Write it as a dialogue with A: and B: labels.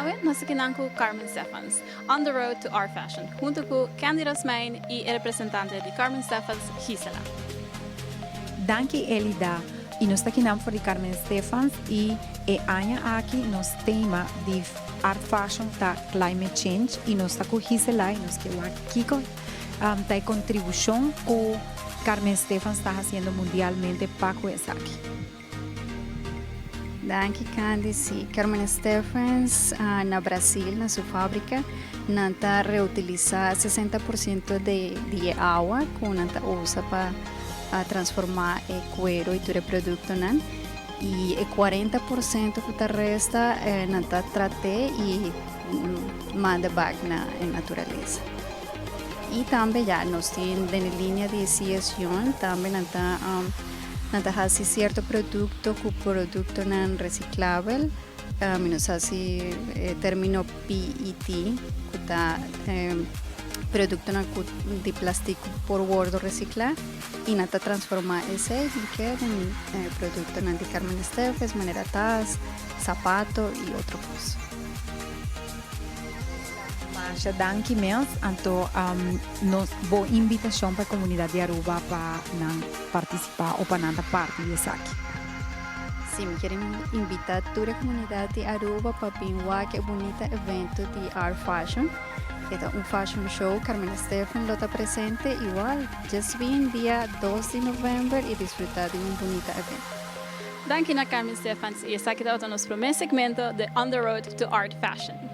A: Awe nos ta akinan ku Carmen Stefans, On the Road to Art Fashion, hunto ku Candy Rasmijn i e representante di Carmen Stefans, Gisela.
B: Danki Elida. I nos ta akinan for di Carmen Stefans i e aña aki nos tema di Art Fashion ta Climate Change i nos ta ku Gisela i nos ke wak kiko ta e kontribushon ku Carmen Stefans ta hasiendo mundialmente pa ku esaki.
C: Danki Candy, si Carmen Stefans na Brasil na su fabrica nan ta reutilisa 60% di e awa cu nan ta usa pa transforma e cuero y tur e productonan y e 40% cu ta resta nan ta trate y manda bak na e naturalesa. Y tambe ya nos tin den e linea di CSU tambe nan ta Nan ta hasi sierto produkto ku produktonan resiklabel. Mi nos hasi e término PET, ku ta produktonan ku di plastik ku por wòrdu resiklá i nan ta transformá esei den ke den produktonan di Carmen Esteves manera tas, sapato i otro kos.
B: Masha danki mes. Anto nos bo invitacion pa e comunidad di Aruba pa nan participa o pa nan ta parti di esaki.
C: Si, mi kier invita tur e comunidad di Aruba pa bin wak e bunita evento di Art Fashion. E ta un fashion show, Carmela Stephen lo ta presente igual. Just bin dia 2 di november y disfruta di un bunita evento.
A: Danki na Carmen Stephens y esaki tabata nos prome segmento di On the Road to Art Fashion.